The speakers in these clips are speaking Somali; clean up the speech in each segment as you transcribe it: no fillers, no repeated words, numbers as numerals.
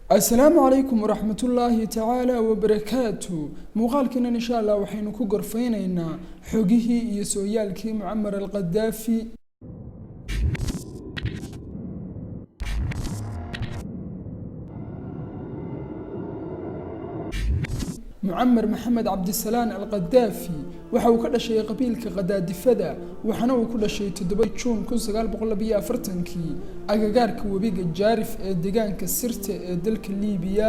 Asalaamu calaykum waraxmatullaahi tacaala wabarakaatu. Muuqaalkiinan insha Allah waxaynu ku gorfeyneynaa xogihii iyo sooyaalkii Mucamar Alqadaafi. Mucamar Maxamed Cabdisalaan Alqadaafi waxa uu ka dhashay qabiilka Qadaadifada, waxaana uu ku dhashay 7 Juun 1942kii agagaarka webiga Jaarif ee deegaanka Sirte ee dalka Liibiya.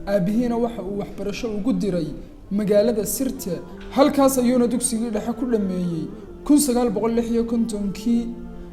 Aabihiina waxa uu waxbarasho ugu diray magaalada Sirte, halkaas ayuuna dugsigii dhexe ku dhameeyey 1956kii.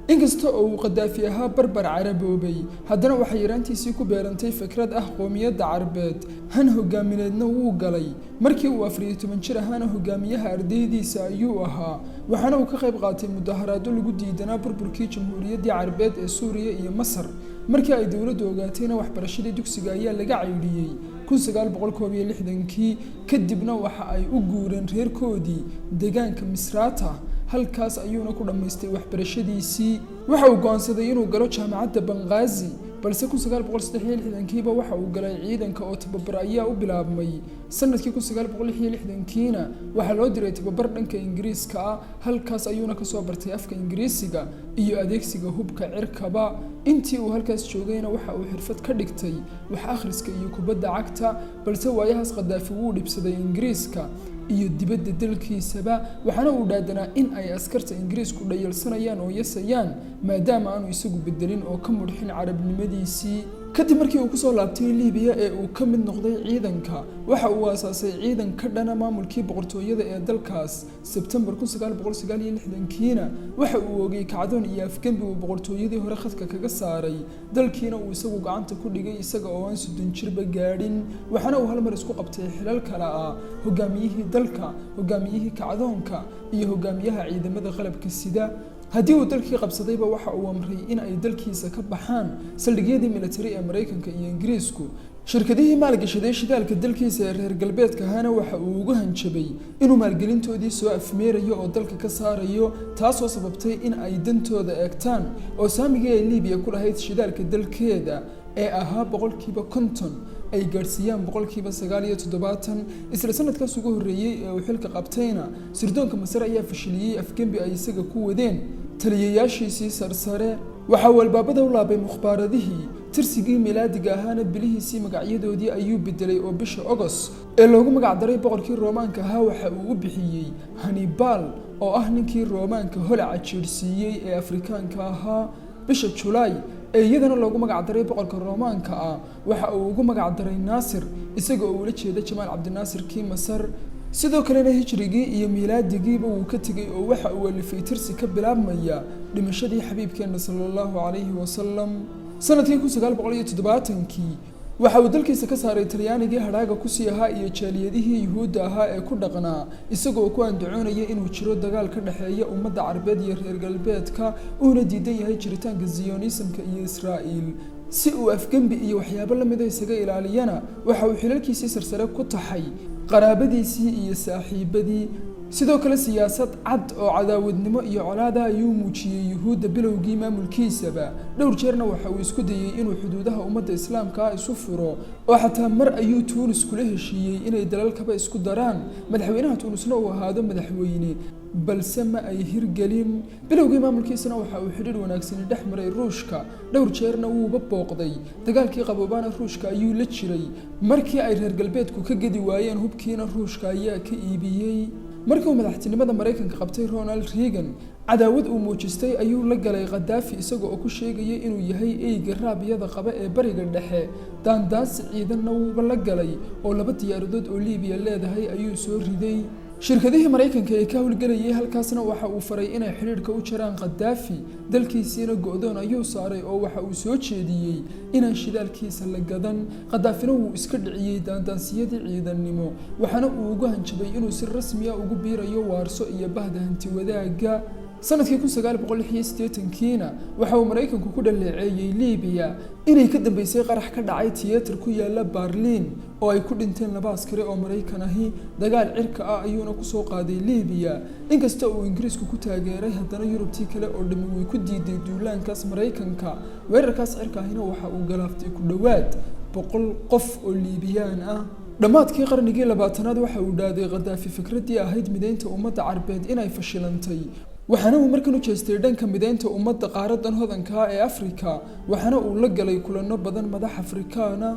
Inkasta oo uu Qadaafi ahaa barbar caraboobay, haddana waxay yaraantiisii ku beerantay fikrad ah qoomiyadda Carbeed, han hogaamineedna wuu galay. Markii uu 14 jir ahaana hogaamiyaha ardaydiisa ayuu ahaa, waxaana uu ka qayb qaatay mudaharaado lagu diidanaa burburkii jamhuuriyaddii Carbeed ee Suuriya iyo Masar. Markii ay dowladdu ogaatayna waxbarashadii dugsiga ayaa laga caydhiyey 1961kii. Kadibna waxa ay u guureen reerkoodii deegaanka Misrata, halkaas ayuuna ku dhammaystay waxbarashadiisii. Waxa uu go'aansaday inuu galo jaamacadda Banqaazi, balse 1963kiiba waxa uu galay ciidanka oo tababar ayaa u bilaabmay. Sanadkii 1966kiina waxaa loo diray tababar dhanka Ingiriiska ah, halkaas ayuuna kasoo bartay afka Ingiriisiga iyo adeegsiga hubka cirkaba. Intii uu halkaas joogayna waxa uu xirfad ka dhigtay wax akhriska iyo kubadda cagta, balse waayahaas Qadaafi wuu dhibsaday Ingiriiska iyo dibadda dalkiisaba, waxaana uu dhaadanaa in ay askarta Ingiriisku dhayalsanayaan oo yasayaan, maadaama aanu isagu bedelin oo ka mudhxin carabnimadiisii. Kadib markii uu kusoo laabtay Liibiya ee uu ka mid noqday ciidanka, waxa uu aasaasay ciidan ka dhana maamulkii boqortooyada ee dalkaas. Sebtembar 1969kiina waxa uu ogay kacdoon iyo afgembi uu boqortooyadii hore khadka kaga saaray, dalkiina uu isagu gacanta ku dhigay isaga oo aan 30 jirba gaadhin. Waxaana uu hal mar isku qabtay xilal kale ah hogaamiyihii dalka, hogaamiyihii kacdoonka iyo hogaamiyaha ciidamada qalabka sida. Haddii uu dalkii qabsadayba waxa uu amray in ay dalkiisa ka baxaan saldhigyadii militari ee Maraykanka iyo Ingiriisku. Shirkadihii maalgashaday shidaalka dalkiisa ee reer galbeedka ahaana waxa uu ugu hanjabay inuu maalgelintoodii soo afmeerayo oo dalka ka saarayo, taasoo sababtay in ay dantooda eegtaan oo saamigii ay Liibiya ku lahayd shidaalka dalkeeda ee ahaa 50% ay gaadhsiiyaan 79%. Isla sanadkaas ugu horreeyey ee uu xilka qabtayna sirdoonka Masar ayaa fashiliyey afgembi ay isaga ku wadeen taliyayaashiisii sarsare. Waxa uu albaabada u laabay mukhbaaradihii, tirsigii milaadiga ahaana bilihiisii magacyadoodii ayuu bedelay, oo bisha Ogos ee loogu magacdaray boqorkii Roomaanka ahaa waxa uu u bixiyey Hanibaal, oo ah ninkii Roomaanka holaca jiirhsiiyey ee Afrikaanka ahaa. Bisha Julaay ee iyadana loogu magacdaray boqorka Roomaanka ah waxa uu ugu magacdaray Naasir, isaga oo ula jeeda Jamaal Cabdinaasir kii Masar. Sidoo kalena hijrigii iyo miilaadigiiba wuu ka tegey oo waxa uu alifay tirsi ka bilaabmaya dhimashadii xabiibkeenna sala allahu calayhi wasalam. Sanadkii 1970kii waxa uu dalkiisa ka saaray Talyaanigii hadhaaga kusii ahaa iyo jaaliyadihii Yuhuudda ahaa ee ku dhaqnaa, isagoo ku andacoonaya inuu jiro dagaal ka dhexeeya ummadda Carbeed iyo reer galbeedka, uuna diidan yahay jiritaanka Ziyonisamka iyo Israa'iil. Si uu afgembi iyo waxyaabo lamida isaga ilaaliyana waxa uu xilalkiisii sarsare ku taxay qaraabadiisii iyo saaxiibadii. Sidoo kale siyaasad cad oo cadaawadnimo iyo colaada ayuu muujiyey Yuhuudda bilowgii maamulkiisaba. Dhowr jeerna waxa uu isku dayey inuu xuduudaha ummadda islaamka ah isu furo, oo xataa mar ayuu Tuunis kula heshiiyey inay dalalkaba isku daraan, madaxweynaha Tuunisna uu ahaado madaxweyne, balse ma ay hirgelin. Bilowgii maamulkiisana waxa uu xidhiidh wanaagsani dhex maray Ruushka, dhowr jeerna wuuba booqday. Dagaalkii qaboobaana Ruushka ayuu la jiray. Markii ay reer galbeedku ka gedi waayeen hubkiina Ruushka ayaa ka iibiyey. Markii uu madaxtinimada Maraykanka qabtay Ronald Reagan, cadaawad uu muujistay ayuu la galay Khadaafi, isaga oo ku sheegaya inuu yahay eyga raabiyada qaba ee bariga dhexe. Daandaansi ciidanna wuuba la galay oo 2 diyaaradood oo Liibiya leedahay ayuu soo riday. Shirkadihii Maraykanka ee ka howlgelayay halkaasna waxa uu faray inay xidhiidhka u jaraan Khadaafi, dalkiisiina go'doon ayuu saaray oo waxa uu soo jeediyey inaan shidaalkiisa la gadan. Khadaafina wuu iska dhiciyey daandaansiyadii ciidannimo, waxaana uu ugu hanjabay inuu si rasmi ah ugu biirayo Waarso iyo bahda hanti wadaagga. Sanadkii 1986kiina waxa uu Maraykanku ku dhaleeceeyey Liibiya inay ka dambeysay qarax ka dhacay tiyeetar ku yaala Baarliin oo ay ku dhinteen 2 askari oo Maraykan ahi. Dagaal cirka ah ayuuna kusoo qaaday Liibiya. Inkasta uu Ingiriisku ku taageeray, haddana Yurubtii kale oo dhammi way ku diiday duulaankaas Maraykanka. Weerarkaas cirka ahina waxa uu galaaftay ku dhowaad 100 qof oo Liibiyaan ah. Dhammaadkii qarnigii 20aad waxa uu dhaaday Khadaafi fikraddii ahayd mideynta ummadda Carbeed inay fashilantay, waxaana uu markan u jeestay dhanka mideynta ummadda qaaradan hodanka ah ee Afrika, waxaana uu la galay kulanno badan madax Afrikaana.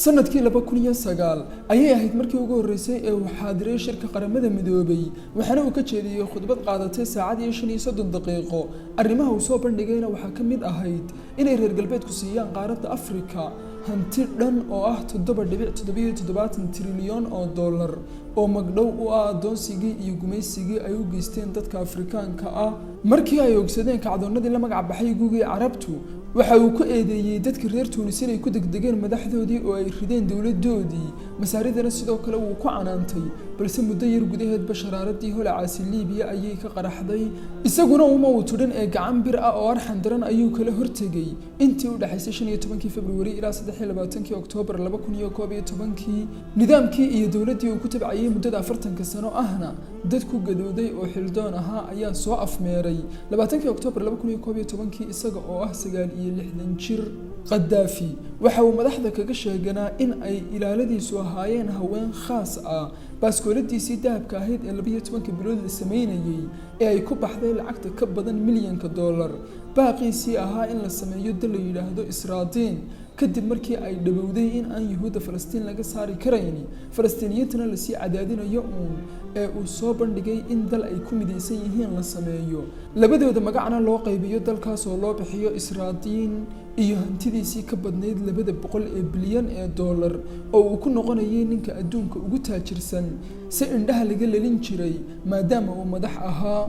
Sanadkii 2009 ayay ahayd markii ugu horreysay ee uu xaadiray shirka Qaramada Midoobay, waxaana uu ka jeediyey khudbad qaadatay saacad iyo 35 daqiiqo. Arrimaha uu soo bandhigayna waxaa ka mid ahayd inay reer galbeedku siiyaan qaaradda Afrika hanti dhan oo ah 7.77 trilyan oo dollar oo magdhow u ah addoonsigii iyo gumaysigii ay u geysteen dadka Afrikaanka ah. Markii ay ogsadeen kacdoonnadii la magac baxay Gugii Carabtu, waxa uu ku eedeeyey dadka reer Tuunis inay ku degdegeen madaxdoodii oo ay rideen dowladoodii. Masaaridana sidoo kale wuu ku canaantay, balse muddo yar gudaheedba sharaaradii holacaasi Liibiya ayay ka qaraxday. Isaguna uma uu tudhin ee gacan bir ah oo arxan daran ayuu kala hortegay intii u dhexaysay 15kii Februari ilaa 23kii Oktoobar 2011kii. Nidaamkii iyo dowladdii uu ku tabcayey muddada 40ka sano ahna dad ku gadooday oo xildoon ahaa ayaa soo afmeeray 20kii Oktoobar 2011kii, isaga oo ah 69 jir. Khadaafi waxa uu madaxda kaga sheeganaa in ay ilaaladiisu ahaayeen haween khaas ah. Baaskooladiisii dahabka ahayd ee 12ka bilood la sameynayey ee ay ku baxday lacagta ka badan milyanka dollar, baaqiisii ahaa in la sameeyo dal la yidhaahdo Israadiin kadib markii ay dhowowday in aan Yuhuudda Falastiin laga saari karayni, Falastiiniyiintana lasii cadaadinayo uun, ee uu soo bandhigay in dal ay ku midaysan yihiin la sameeyo, labadooda magacna loo qaybiyo, dalkaas oo loo bixiyo Israadiin, iyo hantidiisii ka badnayd 200 ee bilyan ee dollar oo uu ku noqonayay ninka adduunka ugu taajirsan, si indhaha laga lelin jiray maadaama uu madax ahaa.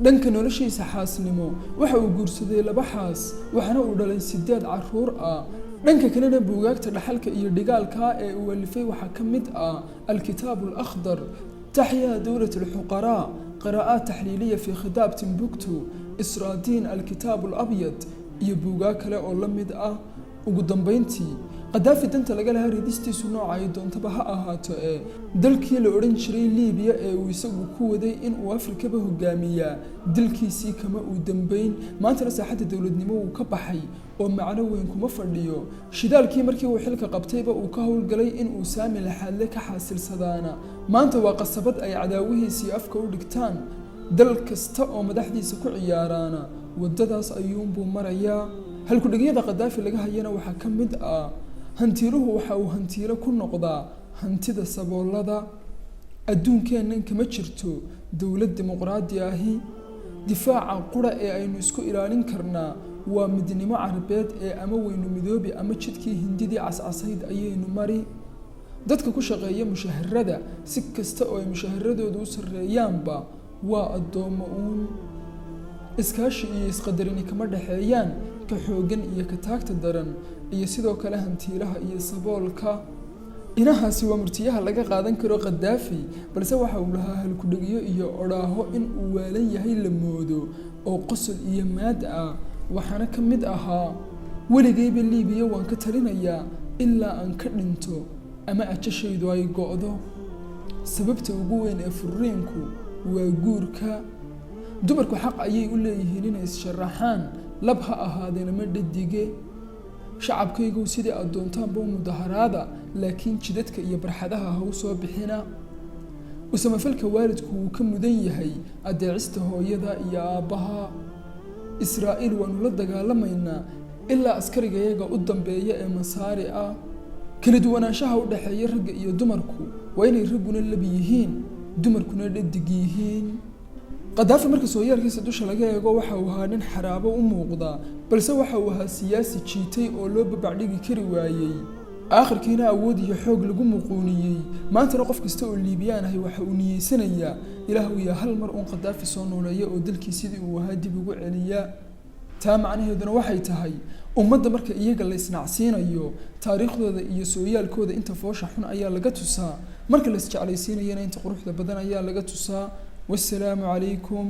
Dhanka noloshiisa xaasnimo, waxa uu guursaday laba xaas, waxaana uu dhalay 8 caruur ah. Dhanka kalena, buugaagta dhaxalka iyo dhigaalka ee uu alifay waxaa ka mid ah Alkitaab Alakhdar, Taxya Dowlat Alxuqaraa, Qiraa'aat Taxliiliya fi Khitaab Timbuktu, Israadiin Alkitaab Alabyad iyo buugaag kale oo la mid ah. Ugu dambeyntii, Khadaafi danta laga lahaa ridistiisu nooca ay doontaba ha ahaato ee dalkii la odhan jiray Liibiya ee uu isagu ku waday in uu Afrikaba hogaamiyaa, dalkiisii kama uu dambeyn. Maantana saaxadda dowladnimo wuu ka baxay oo macno weyn kuma fadhiyo. Shidaalkii markii uu xilka qabtayba uu ka howlgalay in uu saami laxaadle ka xaasilsadaana maanta waa qasabad ay cadaawihiisii afka u dhigtaan. Dal kasta oo madaxdiisa ku ciyaaraana waddadaas ayuunbuu marayaa. Halkudhigyada Khadaafi laga hayana waxaa ka mid ah: hantiiluhu waxa uu hantiilo ku noqdaa hantida saboolada, adduunkeennan kama jirto dowlad dimuqraadi ahi, difaaca qura ee aynu isku ilaalin karnaa waa midnimo Carabeed ee ama weynu midoobi ama jidkii Hindidii cascasayd ayaynu mari, dadka ku shaqeeya mushaharada si kasta oo ay mushaharadoodu u sarreeyaanba waa addoommo uun, iskaashi iyo isqadarini kama dhexeeyaan ka xooggan iyo ka taagta daran, iyo sidoo kale hantiilaha iyo saboolka. Inahaasi waa murtiyaha laga qaadan karo Khadaafi, balse waxa uu lahaa halkudhegyo iyo odhaaho in uu waalan yahay la moodo oo qosol iyo maad ah, waxaana ka mid ahaa: weligayba Liibiya waan ka talinayaa ilaa aan ka dhinto ama ajashaydu ay go'do, sababta ugu weyn ee furriinku waa guurka, dumarku xaq ayay u leeyihiin inay is-sharaxaan, lab ha ahaadeen ama dhadige, shacabkaygu sidii aad doontaanba u mudaharaada, laakiin jidadka iyo barxadaha ha u soo bixina, u samafalka waalidku wuu ka mudan yahay adeecista hooyada iyo aabbaha, Israa'iil waanu la dagaalamaynaa ilaa askarigayaga u dambeeya ee Masaari ah, kala duwanaanshaha u dhexeeya ragga iyo dumarku waa inay ragguna lab yihiin, dumarkuna dhadig yihiin. Khadaafi marka sooyaalkiisa dusha laga eego waxa uu ahaa nin xaraabo u muuqda, balse waxa uu ahaa siyaasi jiitay oo loo babacdhigi kari waayey, aakhirkiina awood iyo xoog lagu muquuniyey. Maantana qof kasta oo Liibiyaan ahi waxa uu niyeysanayaa: Ilaahu yaa hal mar uun Khadaafi soo nooleeya oo dalkii sidii uu ahaa dib ugu celiya. Taa macnaheeduna waxay tahay ummadda marka iyaga la isnacsiinayo taariikhdooda iyo sooyaalkooda inta foosha xun ayaa laga tusaa, marka la isjeclaysiinayana inta quruxda badan ayaa laga tusaa. Wassalaamu calaykum.